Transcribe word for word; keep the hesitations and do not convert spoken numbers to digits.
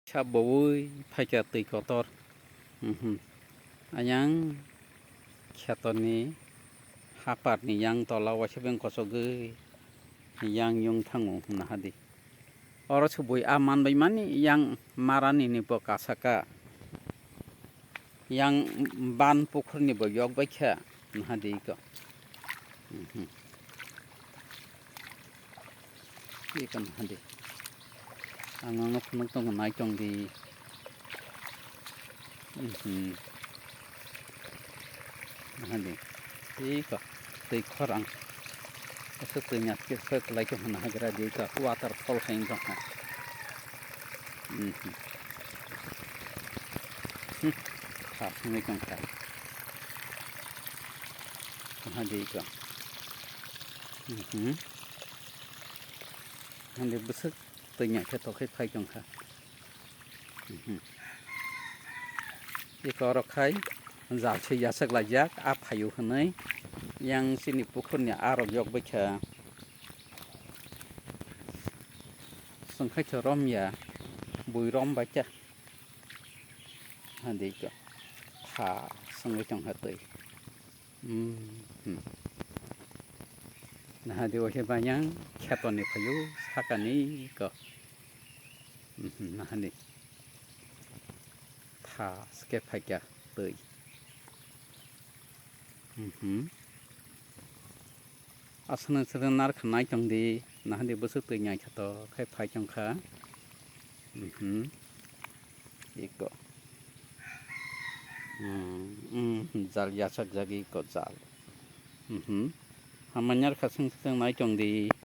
Sap bowui phaikha twi kotor. Mhm. Ayang khetorni haparni yang tola waisa beng kochogwi yang yung thango hwnna hadi. Oro se bui a manbai mani yang marani ni bo kasaka. Yang ban pukhurni bo yok bai kha naha di iko. Mhm. Iko naha di. Ang nono phunuk tongo nai tong di. Mhm. Naha di. Iko. Twi khorang. Aswk twi nya kisa kwlai khe hwnna hagra di ka waterfall khai wng tong kha. Mhm. Hmm. Kha songwi tong kha. Aha di ka. Mhm. Hande bwswk twi nya khe tokhai phai tong kha. Mhm. Eko oro khai jal se yachak laijak, a phaio hwnwi yang chini pukhurni arok yok bai kha. Chwng khai khe rom ya, bui rom bai kha. Hadi ko tha songwi tong kha twi. Mhm. Nahadi o khe bayang khetoni phaio sakani ko. Mhm, nahadi. Tha ske phaikya twi. Mhm. Aswk nang sere nar khanai tong di, nahadi bwswk twi nyai kha to khai phai tong kha. Mhm. Iko. Hmm, hmm, jal yachak jagwi iko jal. Mhm. Hamanyar khasung khasung nai tong di.